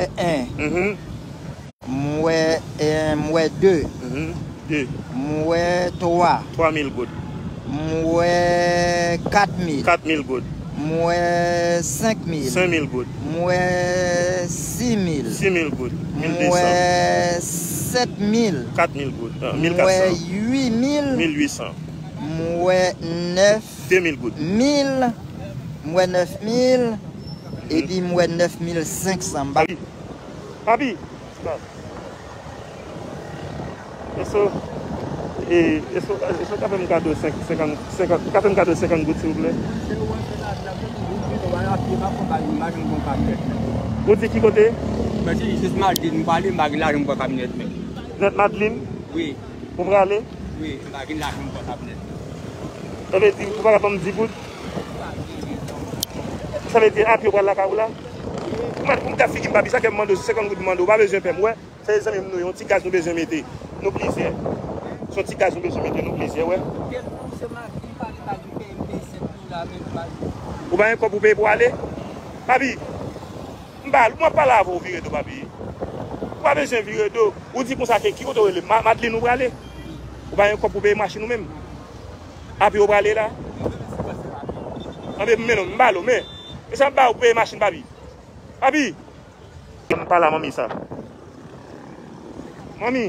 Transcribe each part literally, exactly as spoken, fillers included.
En. Mhm. M wè, eh, m wè de. Mhm. De. M wè twa. Twa mil goud. M wè kat mil. Kat mil goud. M wè senk mil. Senk mil goud. M wè sis mil. Sis mil goud. M wè sèt mil. Kat mil goud. Ah, mil kat san. M wè uit mil. Mil uit san. M wè nèf mil. De mil goud. M wè nèf mil. Mhm. Epi m wè nèf mil senk san. M pa Papi, èske, e, èske, èske w ka fè m kado senk, senkant, senkant, ou ka fè m kado senkant goud, silvouplè? Ou di ki kote? Nèt Madlin, m pale, m pa gen lajan pou pran kamyonèt menm. Nèt Madlin? Wi. Ou prale? Wi, m pa gen lajan pou pran kamyonèt. Sa vle di, ou pa ka ban m di goud? Sa vle di, api ou pral lakay ou la? Ou mèt pou m gad figi m, papi, sa fè m mande w, se senkant goud m mande w, ou pa bezwen pè m, wè. Se zanmi m nou ye, yon ti gaz nou bezwen mete. Nou plizyè. Se yon ti gaz nou bezwen mete, nou plizyè, wè. Ou pa gen kòb pou peye pou ale? Papi, m pa, m ap pale avè w vire do, papi. Ou pa bezwen vire do. Ou di konsa ke ki kote w rele? Ma-, Madlin ou prale? Ou pa gen kòb pou peye machin ou menm? Api ou prale la? Anben, men non, m ba l ou, men. E sa m ba ou pou peye machin, papi? Papi! M pale a manmi sa. Manmi!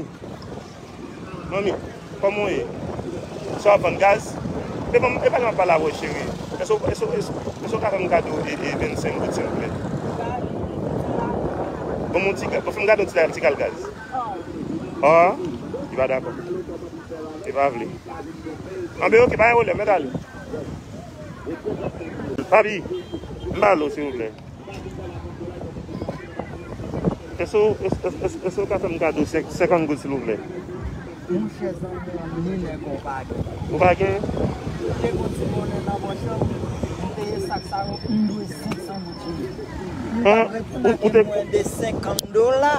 Manmi, kòman w ye? Sa w ap vann gaz? E ban m, e pale m ap pale avè w, cheri. Èske, èske, èske, èske w ka fè m kado e, e vennsenk goud, silvouplè? Ban m yon ti ga-, ban m fè m kado yon ti, ti kal gaz. Ah, li pa dakò. Li pa vle. Anben, oke, pa gen pwoblèm, mèt ale. Papi, m ba l ou, silvouplè. Èske, èske, èske, èske, èske w ka fè m kado senk, senkant goud, silvouplè? Monchè, zanmi an, ni nèg ou pa gen. Ou pa gen? Ou te gon ti monnen nan pòch ou, m peye sak sa yo, m dwe senk san goud cheri. An, ou, ou te mwen de senkant dola,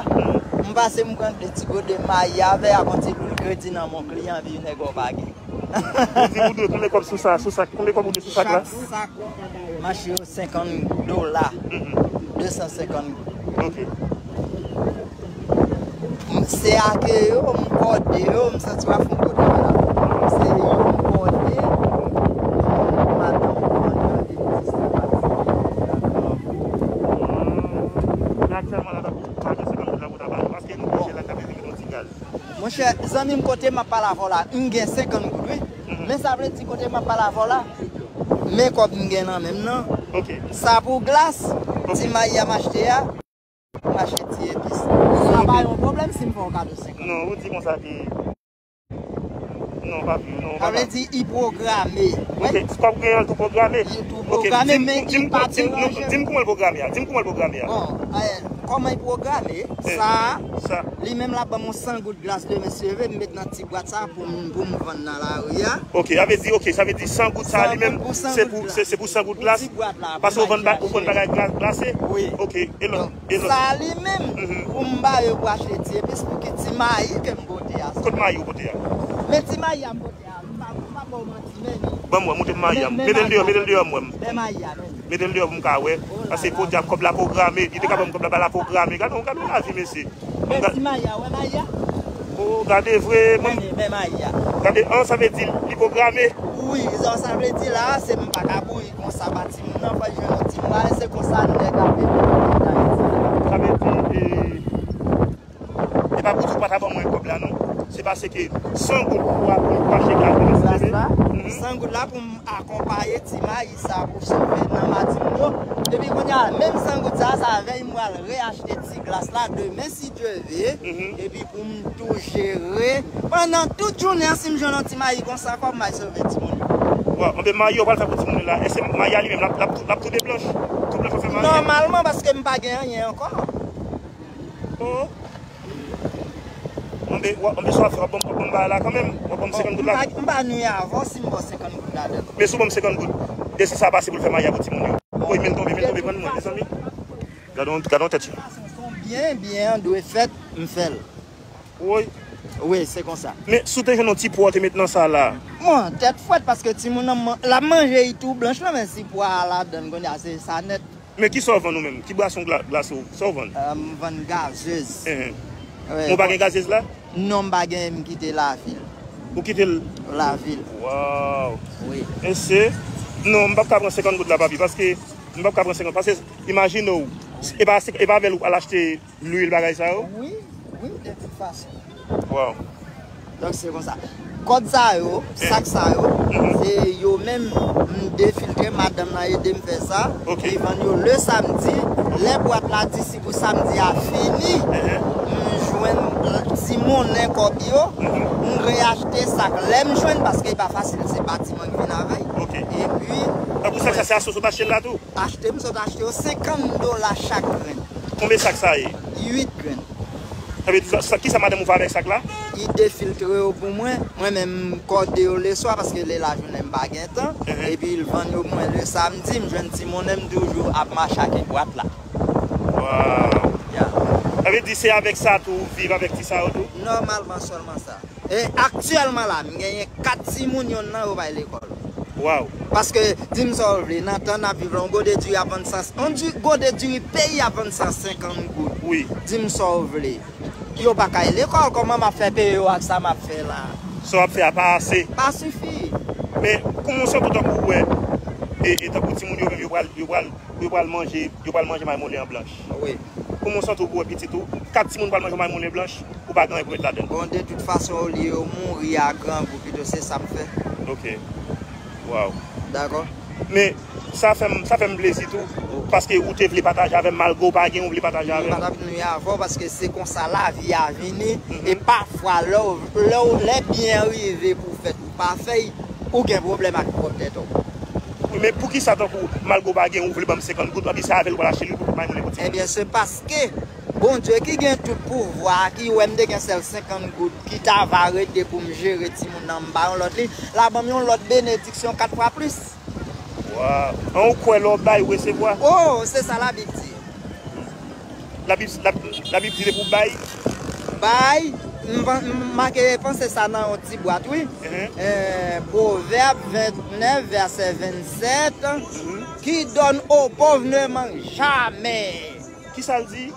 m pase m pran de ti gode mayi avè ak yon ti loul kredi nan men yon kliyan, epi nèg ou pa gen. Ou di ou dwe konbyen kòb sou sa, sou sak, konbyen kòb ou dwe sou sak la? Chak sak mache yo senkant dola. Mhm. De san senkant goud. Ok. M, se ake yo, m kòde yo, m santi w ap fè yon kòde la. Se yo m kòde, madanm mwen, epi sista pa ti. Hmm. Men aktyèlman la, w ap pale senkant goud la pou ta ba nou, paske nou blije la, n ap bezwen yon ti gaz. Monchè, zanmi m, kote m ap pale avè w la, m gen senkant goud, wi. Mhm. Men sa vle di kote m ap pale avè w la, men kòb m gen nan men m nan. Ok. Sa pou glas, ok, ti mayi a m achte a, m achte ti epis. Sa pa yon pwoblèm si m fè w kado senkant. Non, ou di konsa ke, non, papi, non, sa vle di, li pwograme. Ok, wi. Kòb gen an tou pwograme? Li tou pwograme, men li pa deranje m. Di m kòman l pwograme a. Di m kòman l pwograme a. Bon, eh, kòman li pwograme? Eh, sa, sa. Li menm l ap ban m yon san goud glas demen si Dye vle, m met nan ti bwat sa pou m, pou m vann nan lari a. Ok, sa vle di, ok, sa vle di san goud sa li menm, se pou, se, se pou san goud glas? Pou ti bwat la, pou mayi a cheri. Paske ou vann ba-, ou vann bagay gla-, glase? Wi. Ok, e lòt, e lòt? Donk, sa li menm, mhm, pou m ba yo pou achte ti epis pou ki ti mayi ke m pote a. Kot mayi ou pote a? Men ti mayi a m pote a, m pa, m pa ba w manti, men li. Ban m wè, montre m mayi a. Men, men mayi a. Mete l deyò, mete l deyò m wè m. Men mayi a, men. Mete l deyò pou m ka wè. Oh la la. Paske kote a kòb la pwograme. Li te ka ban m kòb la, pa la pwograme. Gade, gade lavi, mesye. Men ti mayi a, wè mayi a? Oh, gade vre, mwen. Men, men mayi a. Gade, an, sa vle di li pwograme. Wi, sa, sa vle di la, se m pa ka bouyi konsa ba timoun nan, fò l jwenn yon ti mayi, se konsa nèg ap viv nan peyi Dayiti. Sa vle di, e, e pa pou di w pa ta ban mwen kòb la, non. Se paske san goud pou, pou achte gaz la. Gaz la, mhm, san goud la pou m akonpaye ti mayi sa pou sove nan maten yo. Epi kounye a, menm san goud sa, sa vle m pral reachte ti glas la demen si Dye vle. Mhm. Epi pou m tou jere. Pandan tout jounen an, si m jwenn yon ti mayi konsa, kòb m ay sove timoun yo. Bon, anben mayi yo pral fè pou timoun yo la. Èske mayi a li menm, l ap, l ap tou, l ap tou de blanch? Tou blanch w ap fè mayi? Nòmalman, paske m pa gen anyen ankò. Oh. Anben, w ap, anben sa w ap fè, w ap ban m, w ap ban m bagay la kanmenm. W ap ban m senkant goud la. M pa, m pa nwi avè w si m ba w senkant goud ladan. Men si w ban m senkant goud, e si sa pase pou l fè mayi a pou timoun yo? Woy, men l tonbe, men l tonbe, pran mwen, mezanmi. Gade yon, gade yon tèt yo. Fason byen, byen an dwe fèt, m fè l. Woy. Wi, se konsa. Men si w te jwenn yon ti pwa w te met nan sa la. Bon, tèt frèt, paske timoun nan man-, l ap manje, li tou blanch la, men si pwa a ladan l, kounye a se sa nèt. Men kisa w vann ou menm? Ki bwason gla- glase w? Sa w vann? Euh, m vann gazez. Enhen. Wi, Ou pa gen gazez la? Non, m pa gen, m kite lavil. Ou kite l? Lavil. Waw. Wi. Mesye, non, m p ap ka pran senkant goud la, papi, paske m p ap ka pran senkant. Paske, imajine w, e pa, e pa avè l ou al achte lwil, bagay sa yo? Wi, wi, de tout fason. Waw. Donk, se konsa. Kòd sa yo, sak sa yo, se yo menm m defiltre, madanm nan ede m fè sa. Ok. Li vann yo le samdi. Lè bwat la di si pou samdi a fini, m jwenn ti monnen kòb yo, m reyachte sak lè m jwenn, paske e pa fasil, se batiman ki vin avè l. Ok. Epi, Tankou sak sa, se asosye w t achte l la tou? Achte, m sot achte yo senkant dola chak grenn. Konbyen sak sa ye? Uit grenn. Sa vle di, sa, sa, kisa madanm ou fè avèk sak la? Li defiltre yo pou mwen. Mwen menm, m kòde yo leswa paske lè lajounen m pa gen tan. Mhm. Epi, l vann yo pou mwen le samdi. M jwenn ti monnen, m toujou ap mache ak bwat la. Waw. Ya. Sa vle di, se avèk sa tou, ou viv avèk ti sa yo tou? Nòmalman, sèlman sa. E aktyèlman la, m genyen kat timoun, yonn nan yo pa al lekòl. Waw. Paske, di m sa w vle, nan tan n ap viv la, yon gode diri ap vann san, yon di- gode diri peyi ap vann san senkant goud. Wi. Di m sa w vle. Yo pa ka al lekòl, kòman m ap fè peye yo ak sa m ap fè la? Sa w ap fè a pa ase. Pa sifi. Men, kòman w santi w tankou w wè, e, e tankou timoun yo menm, yo pral, yo pral, yo pral manje, yo pral manje may moulen an blanch? Wi. Kòman w santi w pou wè pitit ou, kat timoun pral manje may moulen blanch, ou pa gen anyen pou met ladan l? Bon, de tout fason, olye yo mouri a grangou, pito se sa m fè. Ok. Waw. Dakò? Men, sa fè m, sa fè m plezi tou, paske ou te vle pataje avè m, malgre w pa gen, ou vle pataje avè Mwen pa m. t ap nwi avè w, paske se konsa lavi a vini. E pafwa, lè w- lè w- lè byen rive pou w fèt, ou pa fè l, ou gen pwoblèm ak pwòp tèt ou. Wi, men poukisa tankou, malgre w pa gen, ou vle ban m senkant goud, papi, se avè l w pral achte lwil pou tout may moulen pou timoun? Ebyen, se paske Bondye ki gen tout pouvwa, ki wè m te gen sèl senkant goud, ki ta va rete pou m jere timoun nan, m ba yon lòt li, l a ban m yon lòt benediksyon kat fwa plis. Waw. An, ou kwè lè w bay, ou resevwa? Oh, se sa Labib di. Labib, Labib, Labib di depi w bay? Bay, m pa- m make panse sa nan yon ti bwat, wi. Mhm. Eh, Pwovèb vennèf, vèsè vennsèt, qui donne aux pauvres ne manque jamais. Kisa l di?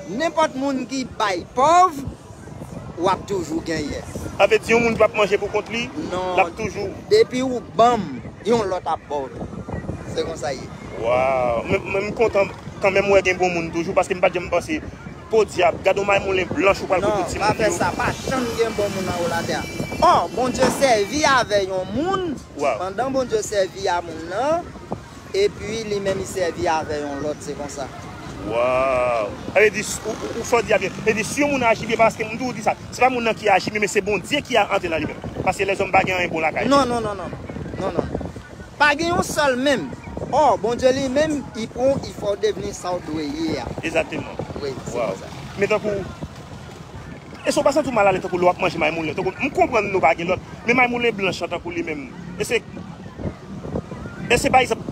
Nenpòt moun ki bay pòv, w ap toujou genyen. Sa vle di yon moun ki p ap manje pou kont li, Non. l ap toujou. Depi ou ban m, yon lòt ap ba w tou. Se konsa ye. Waw. Men, men m kontan kanmenm wè gen bon moun toujou, paske m pa t janm panse, podyab, gade yon may moulen blanch ou pral Non, kòk pou pa fè timoun yo. Sa, pa janm gen bon moun anwo latè a. Oh, Bondye sèvi avè yon moun, Waw. Pandan Bondye sèvi a moun nan, epi li menm li sèvi avè yon lòt, se konsa. Waw. Sa vle di, ou, ou, ou fò di a byen. Sa vle di, si yon moun aji byen, paske m toujou di sa, se pa moun nan ki aji byen, men se Bondye ki a antre nan li menm. Paske lèzòm pa gen anyen bon lakay. Non, non, non, non. Non, non. Pa gen yon sèl menm. Oh, Bondye li menm, li pran, li fè w devni sa w dwe ye a. Egzakteman. Wi, se Waw. Konsa. Men tankou, èske w pa santi w malalèz tankou lè w ap manje may moulen? Tankou, m konprann nou pa gen lòt, men may moulen blanch lan tankou li menm. Èske, èske pa egzanp,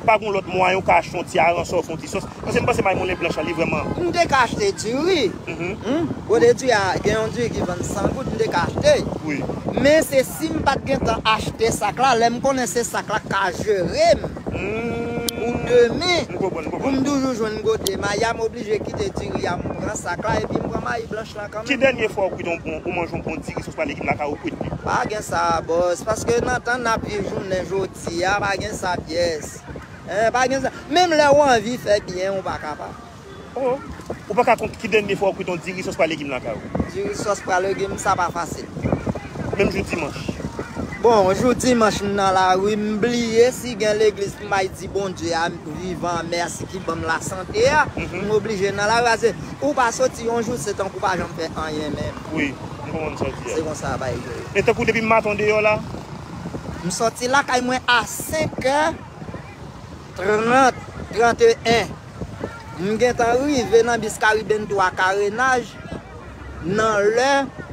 pa gen lòt mwayen ou ka achte yon ti aransò, fè yon ti sòs? Paske m panse may moulen blanch lan, li vrèman. M te ka achte diri. Mhm. Hmm? Gode diri a, gen yon diri ki vann san goud, m te ka achte. Wi. Men se si m pa t gentan achte sak la, lè m konnen se sak la k ka jere m. Hmm. Pou demen, M konprann, m pou konprann. m toujou jwenn gode mayi a, m oblije kite diri a, m pran sak la, epi m pran mayi blanch lan kanmenm. Ki dènye fwa ou kwit yon bon, ou manje yon bon diri sòs pa legim lakay ou kwit li? Pa gen sa, bòs, paske nan tan n ap viv jounen jodi a, pa gen sa pyès. Eh, pa gen sa. Menm lè ou anvi fè byen, ou pa kapab. Oh, ou pa ka kont ki dènye fwa ou kwit yon diri sòs pa legim lakay ou? Diri sòs pa legim, sa pa fasil. Menm jou dimanch. Bon, jou dimanch, m nan lari, m bliye si gen legliz pou m al di Bondye a, vivan, mèsi ki ban m lasante a. Mhm. M oblije nan lari, paske ou pa soti yon jou, se tankou pa janm fè anyen menm. Wi, m konprann sa w di a. Se konsa bagay yo ye. Men tankou depi maten w deyò la? M sòti lakay mwen a senk è trant, tranteyen. M gentan rive nan bis Caribbean twa karenaj nan lè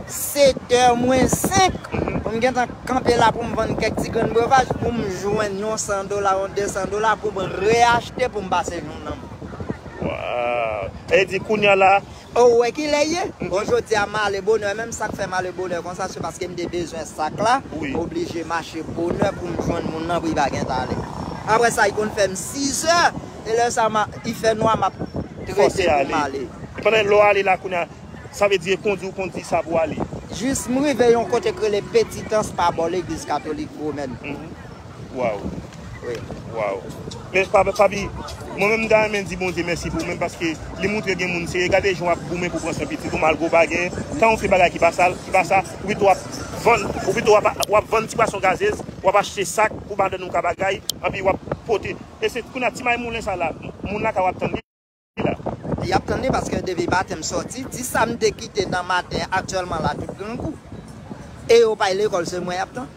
sèt è mwens senk. M gentan kanpe la pou m vann kèk ti grenn brevaj pou m jwenn yon san dola, yon de san dola pou m reyachte pou m pase jounen m. Waw. E di kounye a la, Ou wè ki lè ye? Bon, jodi a m ale bonè, menm sa k fè m ale bonè konsa, se paske m te bezwen sak la, Wi. M oblije mache bonè pou m jwenn moun nan pou li pa gen tale. Apre sa, li konn fè m sizè, E lè sa, m a, i fè nwa, m ap trete pou m ale. E pandan lè w ale la kounye a, sa vle di e kondi w kondi sa pou w ale. Jis m rive yon kote k rele Petitans pa bò legliz katolik Womèn. Mhm. Waw. Wi. Waw. Men pa, papi, mwen menm m ta renmen di Bondye mèsi pou ou menm paske li montre gen moun serye. Gade jan w ap goumen pou pran swen pitit ou malgre w pa genyen. Tan w fè bagay ki pa sa, ki pa sa, ou pito w ap vann, ou pito w ap, w ap vann ti pwason gazez, w ap achte sak pou madanm ou ka bagay, anpi w ap pote. E se kounye a ti may moulen sa la, moun lakay w ap tann li la. Y ap tann li paske depi maten m sòti, ti sa m te kite nan maten, aktyèlman la tout grangou. E yo pa al lekòl, se mwen y ap tann.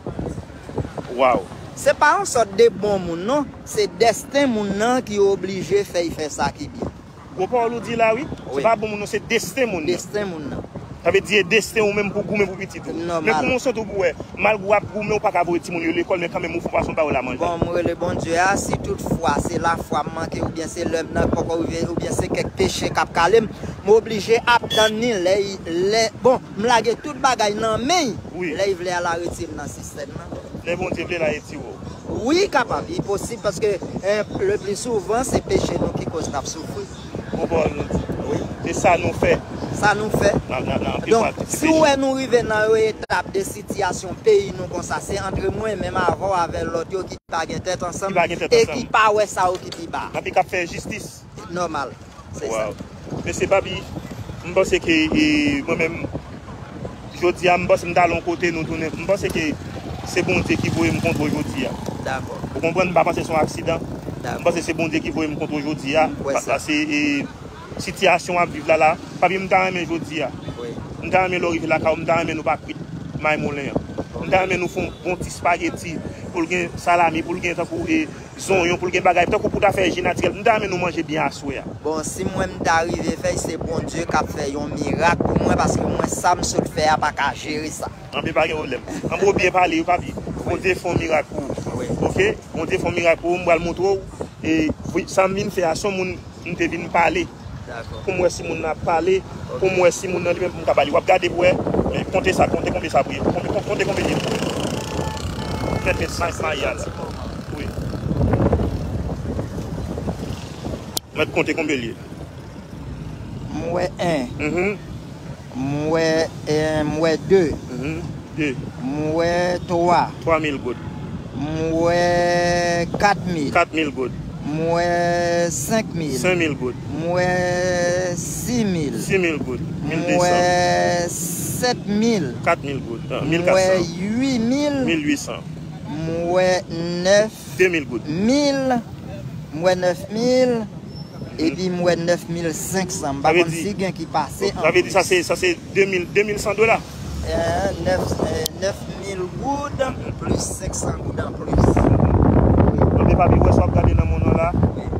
Waw. Se pa yon sòt de bon moun non, se desten moun nan ki oblije fè y fè sa ki byen. Gwo pawòl ou di la wi. Wi. Se pa bon moun non, se desten moun nan. Desten moun nan. Sa vle di e desten ou menm pou goumen pou pitit ou. Nòmal. Men kouman w santi w pou wè, malgre w ap goumen, ou pa ka voye timoun yo lekòl, men kanmenm ou fè yon fason ba yo la manje. Bon, m rele Bondye a, si tout fwa se lafwa m manke, oubyen se lè m nan poko rive, oubyen se kèk peche k ap kale m, m oblije ap tann li lè, lè, bon, m lage tout bagay nan men y. Wi. Lè y vle al arete m nan sistèm nan. Lè Bondye vle l a retire w. Wi, kapab, li posib paske, eh, le pli souvan se peche nou ki koz n ap soufri. Bon pawòl nou di. Wi. Se sa nou fè. Sa nou fè. Nan, nan, nan, anpil fwa, donk, si w wè nou rive nan yon etap de sitiyasyon peyi nou konsa, se antre mwen menm avè w avè lòt yo ki pa gen tèt ansanm e ki pa wè sa yo ki pi ba. N ap ap fè jistis. Nòmal. Se sa. Waw. Mesye Papi, m panse ke, e, mwen menm, jodi a, m panse m t al yon kote, nou tounen. M panse ke se Bondye ki voye m kontre w jodi a. Dakò. Ou konprann, m pa panse se yon aksidan. Dakò. M panse se Bondye ki voye m kontre w jodi a. M kwè sa. Paske, e, sitiyasyon w ap viv la la, Papi, m ta renmen jodi a. Wi. M ta renmen lè w rive lakay ou, m ta renmen nou pa kwit may moulen an. M ta renmen nou fè yon bon ti spageti, pou l gen salami, pou l gen tankou, e, zonyon, pou l gen bagay, tankou pou ta fè ji natirèl. M ta renmen nou manje byen aswè a. Bon, si mwen m ta rive fè y, se Bondye k ap fè yon mirak pou mwen, paske mwen, sa m sot fè a pa ka jere sa. Anben, pa gen pwoblèm. Anben, w byen pale wi, Papi. Bondye fè yon mirak pou ou. Wi. Oke? Bondye fè yon mirak pou ou, m pral montre w. E, wi, sa m vin fè a, se yon moun m te vin pale. Dakò. Pou m wè si moun nan ap pale, pou m wè si moun nan li menm pou m ka ba li. W ap gade pou wè, men konte sa, konte konbyen sa pou ye. Konte, konte konbyen li ye pou wè. Mèt gen senk maya la. Wi. Mèt konte konbyen li ye. M wè en. Mhm. M wè, eh, m wè de. Mhm. De. M wè twa. Twa mil goud. M wè kat mil. Kat mil goud. M wè senk mil. Senk mil goud. M wè sis mil. Sis mil goud. Mil de san. M wè sèt mil. Kat mil goud. Ah, mil kat san. M wè uit mil. Mil uit san. M wè nèf. De mil goud. Mil. M wè nèf mil. Epi m wè nèf mil senk san. M pa konn si gen ki pase anplis. Sa vle di sa se, sa se de mil, de mil san dola. Eh, nèf, eh, nèf mil goud plis senk san goud anplis. Anben, Papi, wè sa w ap gade nan mond nan la,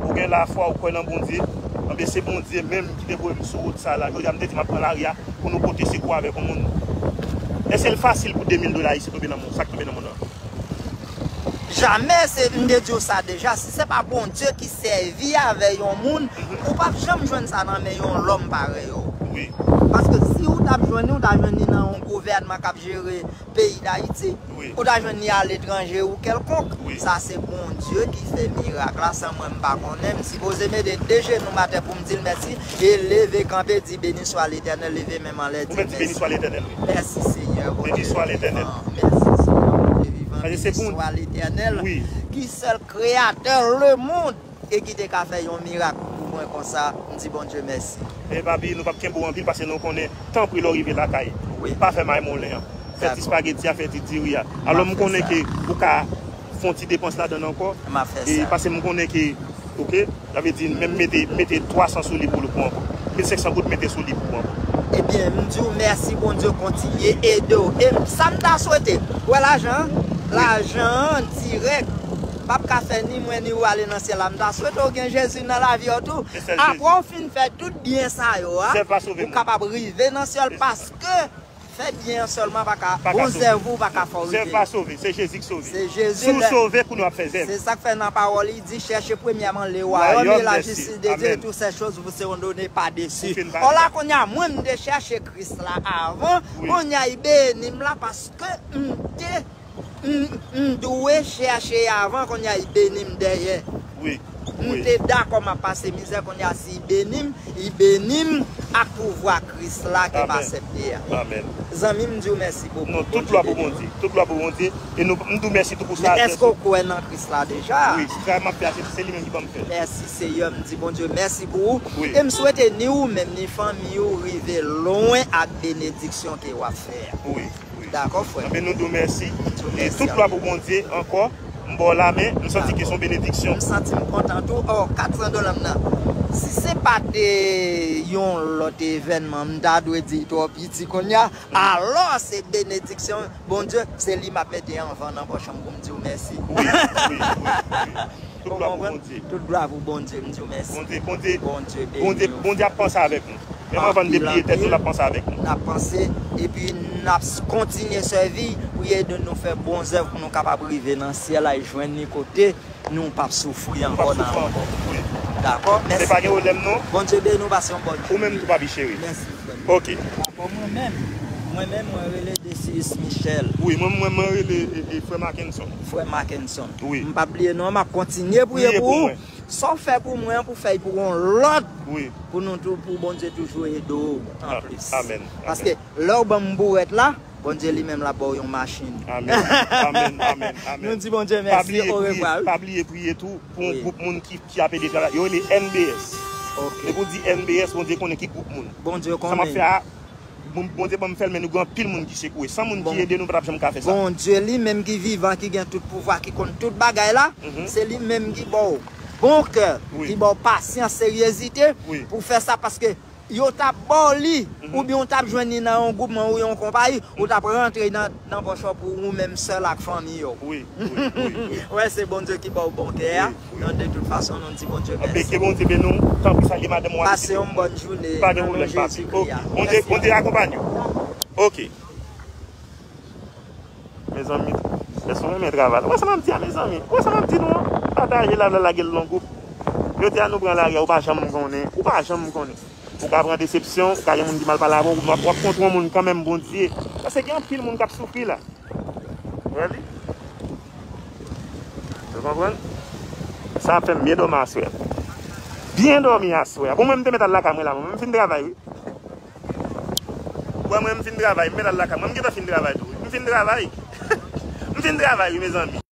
ou gen lafwa, ou kwè nan Bondye. Anben, se Bondye menm ki te voye m sou wout sa la. Jodi a, m te di m ap pran lari a pou nou pote sekou avèk yon moun. Èske l fasil pou de mil dola ayisyen tonbe nan mond, sa k tonbe nan mond nan? Jamè, se, m te di w sa deja, si se pa Bondye ki sèvi avè yon moun, ou p ap janm jwenn sa nan men yon lòm parèy ou. Wi. Paske si ou t ap jwenn li, ou ta jwenn li nan yon gouvènman k ap jere peyi Dayiti. Wi. Ou ta jwenn li aletranje ou kèlkonk. Wi. Sa se Bondye ki fè mirak la, san mwen m pa konnen. M sipoze mete de jenou m atè pou m di l mèsi e leve kanpe di, Béni soit l'Éternel, leve men m anlè, di mèsi. Ou mèt di, Béni soit l'Éternel, wi. Mèsi, Senyè, Bondye vivan. Béni soit l'Éternel. Mèsi, Senyè, Bondye vivan. Paske se Bondye. Béni soit l'Éternel, wi. Ki sèl kreyatè lemonn e ki te ka fè yon mirak pou mwen konsa, m di Bondye mèsi. E papi, nou p ap kenbe w anpil paske nou konnen, tanpri lè w rive lakay, wi, pa fè may moulen an. Fè ti, dakò, espageti a, fè ti diri a. Alò, m konnen ke ou ka fè yon ti depans ladan l ankò. M ap fè sa. E paske m konnen ke, oke, sa vle di, menm mete, mete twa san sou li pou l pran ankò. Mil senk san goud, mete sou li pou l pran ankò. Ebyen, m di w mèsi, Bondye kontinye ede w. E sa m ta swete, ou wè lajan an? Wi. Lajan an dirèk p ap ka fè ni mwen ni ou ale nan syèl la. M ta swete w gen Jezi nan lavi w tou. Apre w fin fè tout byen sa yo a, ou kapab rive nan syèl paske fè byen an sèlman pa ka, bon zèv ou pa ka fè w rive. Zèv pa sove, se Jezi k sove. Se Jezi. Si w sove, kounye a w ap fè zèv. Se sa k fè nan pawòl li di, chèche premyèman le wayòm e la jistis de Dye, e tout ces choses vous seront données pa desi. Ò la kounye a, mwen m te chèche Kris la avan, kounye a li beni m la paske m te M, m dwe chèche avan, kounye a, li beni m dèyè. Wi. M te dakò m ap pase mizè, kounye a si l beni m, li beni m ak pouvwa Kris la ke m aksepte a. Zanmi m, m di w mèsi bokou. Non, tout glwa pou Bondye. Tout glwa pou Bondye. E nou, m di w mèsi tou pou sa. Men èske w kwè nan Kris la deja? Wi, sa m ap fè a, se, se li menm ki ban m fè l. Mèsi Seyè, m di Bondye mèsi pou ou. E m swete ni ou menm, ni fanmi ou rive lwen ak benediksyon ke w ap fè a. Wi, wi. Dakò, frè m. Anben, nou di w mèsi. E tout glwa pou Bondye ankò. M ba w lamen, m santi ke se yon benediksyon. M santi m kontan tou. Oh, kat san dola m nan. Si se pa te yon lòt evènman, m ta dwe di l twò piti kounye a. Alò, se benediksyon Bondye, se li m ap mete anvan nan pòch mwen pou m di w mèsi. Wi, wi, wi, wi. Tout glwa pou Bondye. Tout glwa pou Bondye, m di w mèsi. Bondye, Bondye, Bondye beni w. Bondye ap panse avèk nou. Menm anvan n depliye tèt nou, l ap panse avèk nou. N ap panse, epi n ap s- kontinye sèvi, pou l ede nou fè bon zèv, pou nou kapab rive nan syèl la e jwenn li kote nou p ap soufri ankò nan lanmò. Dakò? Mèsi. Se pa gen pwoblèm non. Bondye beni w, pase yon bòn jounen. Ou menm tou, papi cheri. Mèsi, frè m. Ok. Dakò, mwen menm, mwen menm, mwen rele Desius Michel. Wi, mwen, mwen, mwen rele e, e, frè Mackenson. Frè Mackenson. Wi. M p ap bliye non, m ap kontinye priye pou ou. Sa w fè pou mwen an, pou fè l pou yon lòt. Wi. Pou nou tou, pou Bondye toujou ede w anplis. Amèn. Paske lè w ban m bourèt la, Bondye li menm l ap ba w yon machin. Amèn. Amèn, amèn, amèn. Nou di Bondye mèsi, orevwa, wi. Pa bliye priye tou pou yon gwoup moun ki, ki ap ede travay. Yo rele N B S. Ok. Depi w di N B S, Bondye konnen ki gwoup moun. Bondye konnen. Sa m ap fè a, Bon, Bondye ban m fè l, men nou gen anpil moun ki sekouye. San moun ki ede nou, nou pa t ap janm ka fè sa. Bondye li menm ki vivan, ki gen tout pouvwa, ki konn tout bagay la, se li menm ki ba w bon kè, ki ba w pasyans, seryezite pou fè sa, paske yo t ap ba w li, oubyen w t ap jwenn li nan yon gwoupman ou yon konpayi, ou t ap rantre nan, nan pòch ou pou ou menm sèl ak fanmi w. Wi, wi, wi, wi. Wè, se Bondye ki ba w bon kè a. Wi, wi. Non, de tout fason, nou di Bondye mèsi. Anben, ke Bondye beni w. Tanpri, salye madanm ou a. Pase yon bòn jounen nan non Jezi Kri a. Bondye, Bondye akonpanye w. Ok. Mezanmi, èske w renmen travay la? Ou wè sa m ap di a, mezanmi? Ou wè sa m ap di nou an? Pataje live la, lage l nan gwoup. Jodi a nou pran lari a, ou pa janm konnen. Ou pa janm konnen. Ou ka pran desepsyon, ou ka gen moun ki mal pale avè w, w ap, w ap kontre yon moun kanmenm, Bondye. Paske gen anpil moun k ap soufri la. Ou wè li? Ou konprann? Sa ap fè m byen dòmi aswè a. Byen dòmi aswè a. Bon, mwen, m te mèt al lakay mwen la, mwen, m fin travay, wi. Ou wè mwen, m fin travay, m mèt al lakay mwen, m gentan fin travay tou, wi. M fin travay. M fin travay, wi, mezanmi.